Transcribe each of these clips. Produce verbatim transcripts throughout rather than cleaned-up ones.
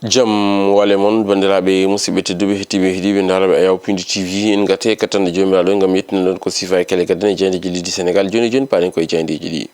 Jam wale mon, banndiraaɓe musidɓe tedduɓe, hettiiɓe, heɗiiɓe, ndaaraaɓe Ayaw Pindi T V, en ngati e kattanɗe Joomiraaɗo ngam yettinande on ko siifa e kele gadane e jaayndeeji leydi Senegaal. Jooni jooni, paaɗen ko e jaayndeeji ɗi.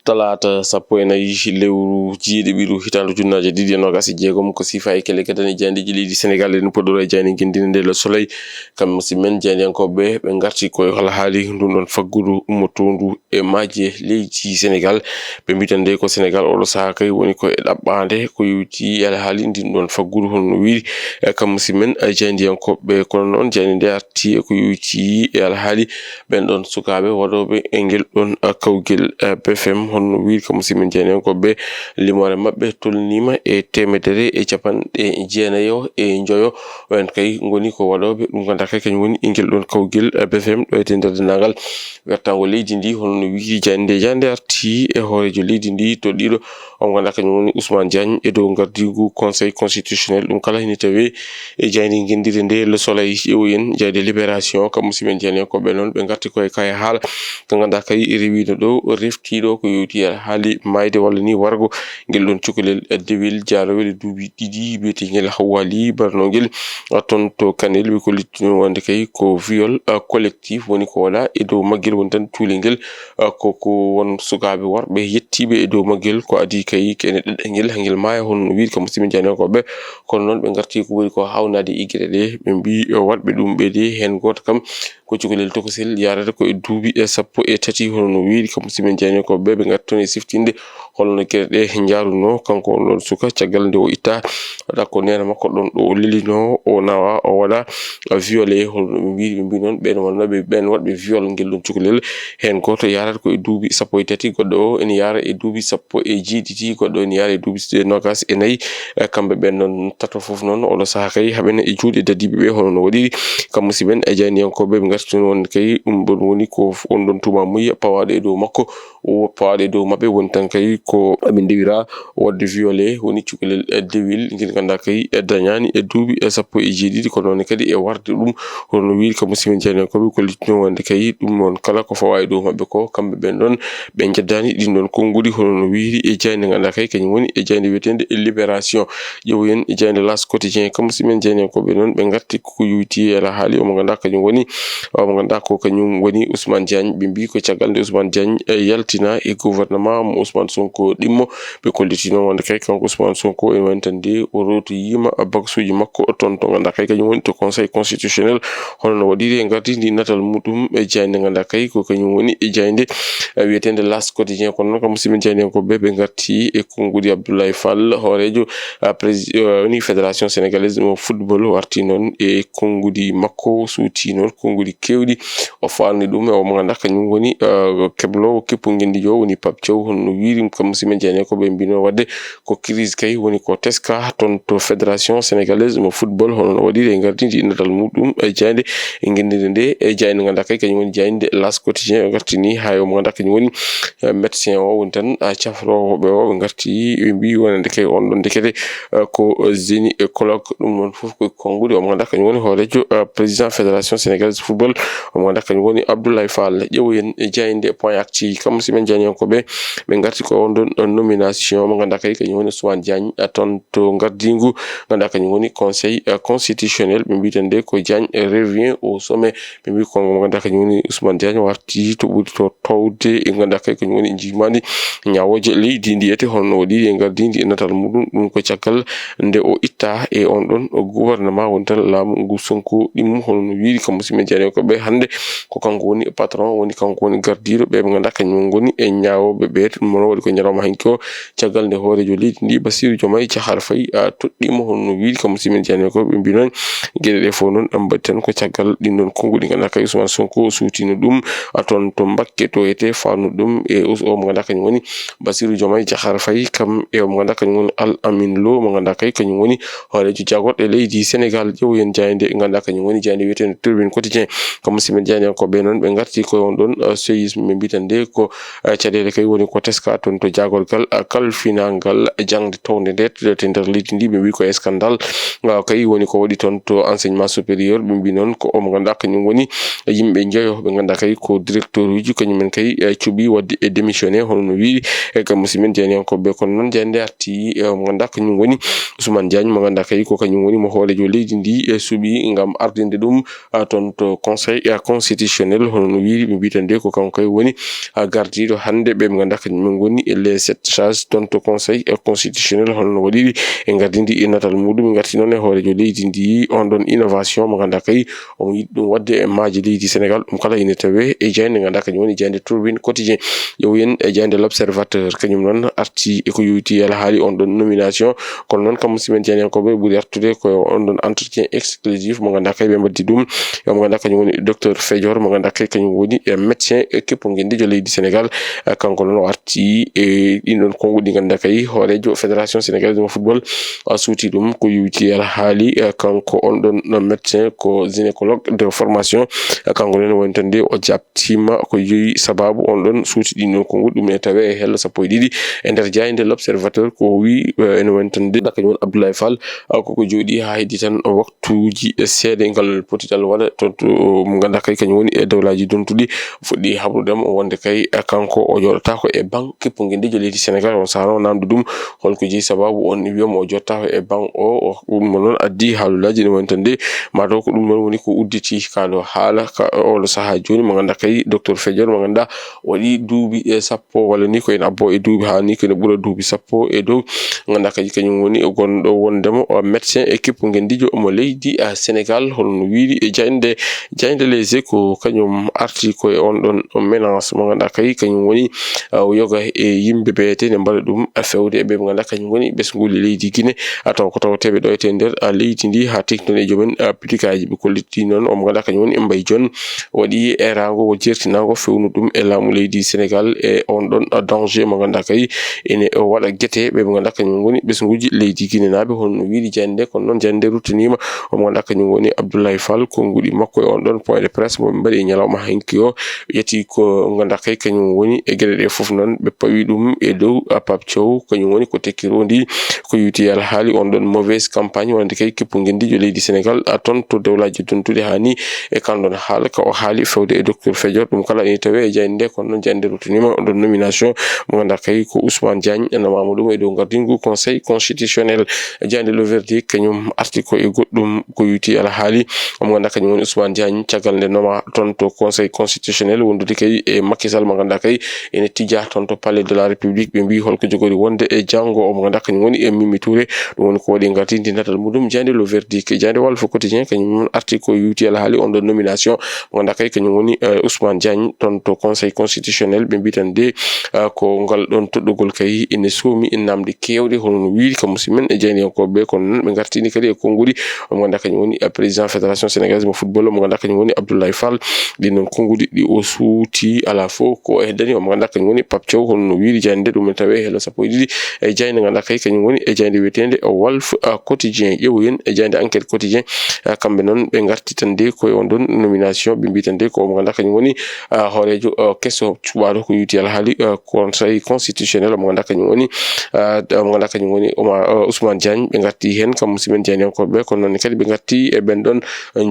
Talaata sappo e nayi lewru jeeɗiɓiru hitaande ujunnaaje ɗiɗi e noogas e jeegom, ko siifa e kele gadane e jaayndeeji leydi Senegaal. Eɗen puɗɗora e jaaynde ngenndire nde Le Soleil. Kam musidɓe men jaayndiyankooɓe, ɓe ngarti koye alhaali ndun ɗon faggudu ummotoondu e maaje leydi Senegaal. Ɓe mbitan nde ko Senegaal oɗo sahaa kay woni ko e ɗaɓɓaande ko yowiti e alhaali ndin ɗon faggudu, hono no wiiri, e, kam musidɓe men, e, jaayndiyankooɓe. Kono noon jaaynde nde arti e ko yowiti e alhaali ɓen ɗon sukaaɓe waɗooɓe e ngel ɗon, e, kawgel, e, B F M, hono no wiiri kam musidɓe men jaayndiyankooɓe. Limoore maɓɓe tolniima e teemedere e capanɗe jeenayo e njoyo. Ɓen kay ngoni ko waɗooɓe ɗum, nganndaa kay kañum woni e ngel ɗon kawgel, e, B F M ɗo e nder denndaangal wertaango leydi ndi, hono no wiiri jaaynde. Jaaynde arti e hooreejo leydi ndi to ɗiɗo, o mo nganndaa kañum woni Ousmane Diagne, e dow ngardiigu Conseil constitutionnel. Ɗum kala hino tawee e jaaynde ngenndire nde Le Soleil. Ƴeewoyen jaaynde Libération, kam musidɓe jaayndiyankooɓe noon, ɓe ngarti koye kay haala ka nganndaa kay rewiino ɗo, reftiiɗo ko yowiti e haali maayde walla ni wargo ngel ɗon cukalel, e, dewel jaarowel e duuɓi ɗiɗi, wiyetengel Hawwali Barno ngel, a, toon to Kanel. Ɓe kollitino wonde kay ko viol, a, collectif woni ko waɗa e dow maggel, woni tan cuulel ngel, a, ko, ko won sukaaɓe worɓe yettiiɓe e dow maggel, ko adii kay kene ɗaɗɗangel hangel maaya, hono no wiiri kam musidɓe jaayndiyankooɓe. Kono noon ɓe ngarti ko woni ko hawnaade iggeɗe ɗe, ɓe mbii, e, waɗɓe ɗum ɓe de, heen gooto kam ko cukalel tokosel, yaarata ko e duuɓi, e, sappo e tati, hono no wiiri kam musidɓe jaayndiyankooɓe. Ɓe ngarti toon e siftinde holno geɗe ɗe njaarunoo. Kanko on ɗon suka, caggal nde o itta, waɗa ko neene makko ɗon ɗo o lelinoo, o nawa, o waɗa, a, violé, holno ɓe mbiiri, ɓe mbii noon, ɓeen wonnooɓe, ɓeen waɗɓe viol ngel ɗon cukalel, heen gooto yaarata ko e duuɓi sappo e tati, goɗɗo o ene yaara e duuɓi sappo e jeeɗiɗi, goɗɗo ene yaara e duuɓi noogas e nayi. E, kamɓe ɓeen noon tato fof noon, oɗo sahaa kay, haɓene e juuɗe dadiiɓe ɓe, hono no waɗiri kam musidɓe men e jaayndiyankooɓe. Ɓe ngarti toon wonde kay ɗum ɗon woni ko on ɗon tuuma muya pawaaɗo e dow makko, o pawaaɗo e dow maɓɓe woni tan kay ko ɓe ndewira waɗde violé, woni cukalel, e, dewel ngel nganndaa kay, e, dañaani e duuɓi, e, sappo e jeeɗiɗi, ko noon kadi e warde ɗum, hono no wiiri kam musidɓe jaayndiyankooɓe, kollitino wonde kay ɗum noon kala ko fawaa e dow maɓɓe ko, kamɓe ɓeen ɗon ɓe njeddaani ɗin ɗon konnguɗi, hono no wiiri e jaaynde nganndaa kay kañum woni e jaaynde wiyeteende Libération. Ƴeewoyen e jaaynde L'As Quotidien, kam musidɓe jaayndiyankooɓe noon, ɓe ngarti ko yowiti e alhaali o mo nganndaa kañum woni, o mo nganndaa ko kañum woni Ousmane Diagne. Ɓe mbii ko caggal nde Ousmane Diagne, e, yaltina e gouvernement mo Ousmane Sonko ɗimmo, ɓe kollitino wonde kay kanko Ousmane Sonko ene woni tan nde o rootoyiima baksuuji makko toon to nganndaa kay kañum woni to Conseil constitutionnel. Hono no waɗiri e ngardiindi natal muɗum e jaaynde nganndaa kay ko kañum woni e jaaynde, e, wiyeteende L'As Quotidien. Kono noon kam musidɓe jaayndiyankooɓe, ɓe ngarti e konnguɗi Abdoulaye Fall, hooreejo, a, prési-, a, woni Fédération Sénégalaise mo Football, warti noon e konnguɗi makko, suuti noon konnguɗi keewɗi. O faalni ɗum e o mo nganndaa kañum woni, a, kebloowo keppu ngenndi jo, woni Pape Thiaw, hono no wiiri kam musidɓe jaayndiyankooɓe, mbii noon waɗde ko crise kay woni ko teska toon to Fédération Sénégalaise mo Football, hono no waɗiri e ngardiindi natal muɗum e jaaynde e ngenndire nde, e jaaynde nganndaa kay kañum woni jaaynde L'As Quotidien. O ngartini haa o mo nganndaa kañum woni, e, médecin o woni tan, a, cafroowo ɓe o, ɓe ngarti, ɓe mbii wonande kay on ɗon ndekete, e, ko gynécologue. Ɗum noon fof ko konnguɗi o mo nganndaa kañum woni hooreejo, e, président Fédération Sénégalaise Football, o mo nganndaa kañum woni Abdoulaye Fall. Ƴeewoyen e jaaynde Point Actu, kam musidɓe jaayndiyankooɓe, ɓe ngarti ko on ɗon nomination mo nganndaa kay kañum woni Ousmane Diagne, a, toon to ngardiingu, nganndaa kañum woni Conseil, a, constitutionnel. Ɓe mbii tan nde ko Diagne revient au sommet. Ɓe mbii ko mo nganndaa kañum woni Ousmane Diagne warti to ɓuri to towde, e nganndaa kay kañum woni njiimaandi ñaawooje leydi ndi ete, hono no waɗiri e ngardiindi e natal muɗum. Ɗum ko caggal nde o itta e on ɗon gouvernement woni tan laamu ngu Sonko ɗimmu, hono no wiiri kam musidɓe jaayndiyankooɓe. Hannde ko kanko woni patron, woni kanko woni gardiiɗo ɓe ɓe nganndaa kañum ngoni e ñaawooɓe ɓe. Ɗum noon waɗi ko ñalawma hanki o, caggal nde hooreejo leydi ndi Bassirou Diomaye Diakhar Faye, a, toɗɗiima, hono no wiiri kam musidɓe jaayndiyankooɓe. Ɓe mbii noon geɗe ɗe fof noon ɗam mbaɗi tan ko caggal ɗin ɗon konnguɗi nganndaa kay Ousmane Sonko suutino ɗum, a, toon to Mbakke to ete fawno ɗum e us-, o mo nganndaa kañum woni Bassirou Diomaye Diakhar Faye, kam e o mo nganndaa kañum woni Al Amin Lo mo nganndaa kay kañum woni hooreejo jaagorɗe leydi Senegaal. Ƴeewoyen jaaynde nganndaa kañum woni jaaynde wiyeteende Tribune Quotidien. Kam musidɓe jaayndiyankooɓe noon ɓe ngarti ko on ɗon, a, séisme ɓe mbii tan nde ko, a, caɗeele kay woni ko teska toon to jaagorgal, a, kalfinangal jaŋde townde nde to, to nder leydi ndi. Ɓe mbii ko e scandale, a, kay woni ko waɗi toon to enseignement supérieur. Ɓe mbii noon ko o mo nganndaa kañum woni yimɓe njoyo ɓe nganndaa kay ko directeur uji, kañum en kay, e, e cuɓi waɗde e démissionné, hono no wiiri e ka musidɓe men jeyaniyankooɓe. Kono noon, jeyande arti e mo ngannduɗaa kañum woni Ousmane Diagne, mo ngannduɗaa kay ko kañum woni mo hooreejo leydi ndi e suɓi ngam ardinde ɗum, ah, toon to conseil, ah, constitutionnel, hono no wiiri ɓe mbiyata nde ko kanko kay woni, ah, gardiiɗo hannde ɓe ɓe ngannduɗaa kañum en ngoni les sept sages toon to conseil, ah, constitutionnel, hono no waɗiri e ngardindi e natal muɗum. Ngarti noon e hooreejo leydi ndi, on ɗon innovation mo ngannduɗaa kay omo yiɗi ɗum waɗde e maaje leydi Sénégal. Ɗum kala ina tawee e jaaynde ngannduɗaa kañum woni jaaynde Tribune Quotidien. Ƴeewen e jaaynde L'Observateur, kañum noon arti e ko yowiti e alhaali on ɗon nomination. Kono noon, kam musidɓe men jeyaniyankooɓe, ɓuri artude ko on ɗon entretien exclusif mo ngannduɗaa kay ɓe mbaddi ɗum e mo ngannduɗaa kañum woni docteur Fedior, mo ngannduɗaa kay kañum woni e médecin e keppu ngenndiijo leydi Sénégal. Eh, kanko noon o arti e ɗin ɗon konnguɗi ngannduɗaa kay hooreejo Fédération Sénégalaise mo football, o suuti ɗum ko yowiti e alhaali, eh, kanko on ɗon médecin ko gynécologue de formation. Eh, kanko noon woni tan nde o jaɓ tima ko yowi sababu on ɗon suuti ɗin ɗon konnguɗi, ɗum ene tawee e hello sappo e ɗiɗi e nder jaaynde L'Observateur. Ko o wi, eh, ene woni tan nde kañum woni Abdoulaye Fall, ah, koko jooɗi haa heddi tan waktuuji seeɗa ngal pottital waɗa to, to mo ngannduɗaa kay kañum woni e dawlaaji dontuɗi fuɗɗi haɓrude mo wonde kay, eh, kanko o jooɗotaako e baŋ keppu ngenndiijo leydi Sénégal. On sahaa noon namde ɗum holko jeyi sababu on wiyamo o jooɗotaako e baŋ o, o, ɗum noon addi haalulaaji ene woni tan nde mataw ko ɗum noon woni ko udditi kaɗo haala ka oɗo sahaa jooni mo ngannduɗaa kay docteur Fedior mo ngannduɗaa waɗi duuɓi, eh, sappo walla ni ko ene abbo e duuɓi haa ni ko ene ɓura duuɓi sappo e dow. Ngannduɗaa kadi kañum woni gonɗo wondema o médecin e keppu ngenndiijo mo leydi, ah, Sénégal, hono no wiiri e jaaynde, jaaynde Les Échos, kañum arti ko e on ɗon menace mo ngannduɗaa kay kañum woni, ah, o yoga e yimɓe beete ne mbaɗa ɗum, ah, fewde e ɓe ɓe ngannduɗaa kañum woni ɓesnguuli leydi Guinée, ah, taw ko tawateeɓe ɗo e nder, ah, leydi ndi haa teeŋti noon e joomen, ah, bitikaaji. Ɓe kolliti noon o mo ngannduɗaa kañum woni Mbaye Dione waɗi eeraango o jeertinaango fewnu ɗum e laamu leydi Sénégal e on ɗon danger mo ngannduɗaa kay ene waɗa gete ɓe ɓe ngannduɗaa kañum woni ɓesnguuji leydi Guinée naaɓe, hono no wiiri jaaynde nde. Kono noon jaaynde nde ruttaniima o mo ngannduɗaa kañum woni Abdoulaye Fall, konnguɗi makko e on ɗon point de presse mo ɓe mbaɗi e ñalawma hanki o. Ɓe ƴetti ko ngannduɗaa kay kañum woni e geɗe ɗe fof noon ɓe pawi ɗum e dow, ah, Pape Thiaw, kañum woni ko tekki rondi ko yowiti e alhaali on ɗon mauvaise campagne wonande kay keppu ngenndiijo leydi Sénégal, ah, toon to dawlaaji dontuɗi haa ni e kan ɗon haala ka o haali fewde e docteur Fedior. Ɗum kala ene tawee e jaaynde nde, kono noon jaaynde nde ruttaniima on ɗon nomination mo ngannduɗaa kay ko Ousmane Diagne namaama ɗum e dow ngardingu Conseil constitutionnel. Jaaynde Le Verdict kañum arti ko e goɗɗum ko yowiti e alhaali mo ngannduɗaa kañum woni Ousmane Diagne caggal nde noma toon to Conseil constitutionnel wondude kay e Macky Sall mo ngannduɗaa kay ene tija toon to Palais de la République. Ɓe mbi holko jogori wonde e janngo o mo ngannduɗaa kañum woni e Mimi Touré. Ɗum woni ko waɗi ngardindi natal muɗum jaaynde Le Verdict. Jaaynde Walf Quotidien kañum arti ko yowiti e alhaali on ɗon nomination mo ngannduɗaa kay kañum woni, eh, Ousmane Diagne toon to Conseil constitutionnel. Ɓe mbi tan nde, ah, ko ngal ɗon toɗɗugol kay ene soomi e namde keewɗe hono no wiiri ka musidɓe men e jeyaniyankooɓe ɓe. Kono noon ɓe ngartini kadi e konnguɗi mo ngannduɗaa kañum woni, eh, président Fédération Sénégalaise mo football mo ngannduɗaa kañum woni Abdoulaye Fall. Ɗin noon konnguɗi ɗi o suuti alaa fof ko o heddani o mo ngannduɗaa kañum woni Pape Thiaw, hono no wiiri jaaynde nde. Ɗum ene tawee e hello sappo e ɗiɗi e jaaynde ngannduɗaa kay kañum woni e jaaynde wiyeteende Walf, ah, Quotidien. Ƴeewoyen e jaaynde Enquête Quotidien, ah, kamɓe noon ɓe ngarti tan nde koye on ɗon nomination ɓe mbi tan nde ko mo ngannduɗaa kañum woni, ah, hooreejo, ah, keso cuɓaaɗo ko yowiti alhaali, ah, Conseil constitutionnel mo ngannduɗaa kañum woni, ah, mo ngannduɗaa kañum woni Omar, ah, Ousmane Diagne. Ɓe ngarti heen kam musidɓe men jeyaniyankooɓe ɓe, kono noon kadi ɓe ngarti e ɓen ɗon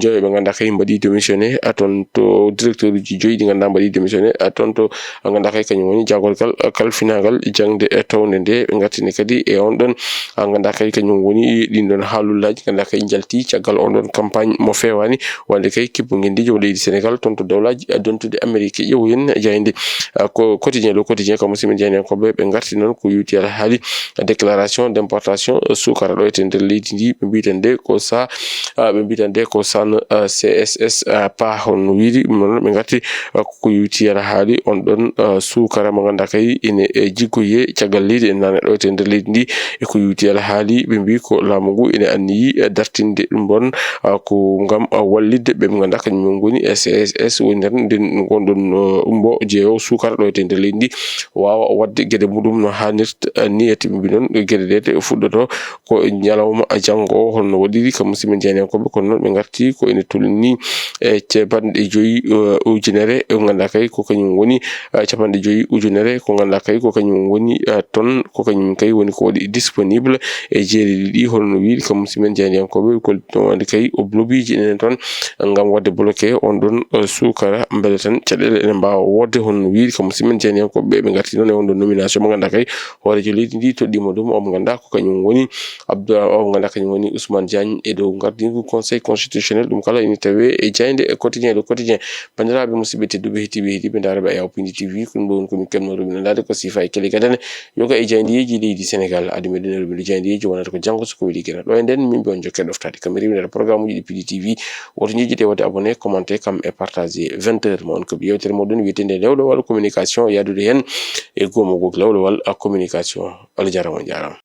joyo ɓe ngannduɗaa kay mbaɗi démissionné, ah, toon to directeur uji joyi ɗi ngannduɗaa mbaɗi démissionné, ah, toon to ngannduɗaa kay kañum woni jaagorgal, ah, kalfinaagal jaŋde e townde nde. Ɓe ngartini kadi e on ɗon, ah, ngannduɗaa kay kañum woni ɗin ɗon haalullaaji ngannduɗaa kay njalti caggal on ɗon campagne mo feewaani wonde kay keppu ngenndiijo leydi Sénégal toon to dawlaaji, ah, dontude Amérique. Ƴeewoyen jaaynde, ah, ko Quotidien, Le Quotidien, kam musidɓe men jeyaniyankooɓe ɓe ngarti noon ko yowiti alhaali déclaration d'importation, ah, suukara ɗo e nder leydi ndi. Ɓe mbi tan nde ko sa, ah, ɓe mbi tan nde ko san, ah, C S S, ah, pa hono no wiiri ɗum noon ɓe ngarti, ah, ko yowiti alhaali on ɗon, ah, suukara mo ngannduɗaa kay ene, eh, jiggoye caggal leydi ene nana ɗo e nder leydi ndi. E ko yowiti alhaali ɓe mbi ko laamu ngu ene anniyi, eh, dartinde ɗum ɗon, ah, ko ngam, ah, wallitde ɓe ɓe ngannduɗaa kañum ngoni e C S S woni tan nden ngonɗon, ah, umbo jeeyo suukara ɗo e nder leydi ndi waawa waɗde geɗe muɗum no haanirta, ah, ni. Ete ɓe mbi noon geɗe ɗe fuɗɗoto ko ñalawma janngo o, hono no waɗiri kam musidɓe jeyaniyankooɓe. Kono noon ɓe ngarti ko ene tolni e capanɗe joyi, eh, ujunere, e ngannduɗaa kay ko kañum woni, eh, capanɗe joyi ujunere, ko ngannduɗaa kay ko kañum woni, eh, toon, ko kañum kay woni ko waɗi disponible e jeeri ɗiɗi, hono no wiiri kam musidɓe men jeyaniyankooɓe, ko ɗum waɗi kay o blobiiji enen toon ngam waɗde bloqué on ɗon, eh, suukara, mbele tan caɗeele ene mbaawa woodde. Te hono wiiri kam, simin jeyaniyankooɓe ɓe, ɓe ngarti noon e on ɗo nomination mo ngannduɗaa kay hooreejo leydi ndi toɗɗiima ɗum, o mo ngannduɗaa ko kañum woni Abdou, o mo ngannduɗaa kañum woni Ousmane Diagne e dow ngardingu Conseil constitutionnel. Ɗum kala ina tawee e jaaynde e quotidien, le quotidien. Banndiraaɓe musidɓe tedduɓe heɗiiɓe heɗiiɓe ndaarooɓe Ayaw Pindi T V, ko ɗum ɗo woni ko min keɓnoo ɗum ina laade ko siifa e kele gadane yoga e jaayndeeji leydi Sénégal. Adi meɗen e ɗum ɗo jaayndeeji wonata ko janngo so ko weli gena. Ɗo e nden min mbiya on jokke ɗoftaade kam e rewinere programme uji ɗi Pindi T V. Woto njejjite waɗde abonné, commenté kam e partagé. Vingt heures mo on ko yewtere moɗon wiyetende lewɗowal communication, yaadude heen e goomu goo lewɗowal communication. Allah jaaraama, on jaaraama.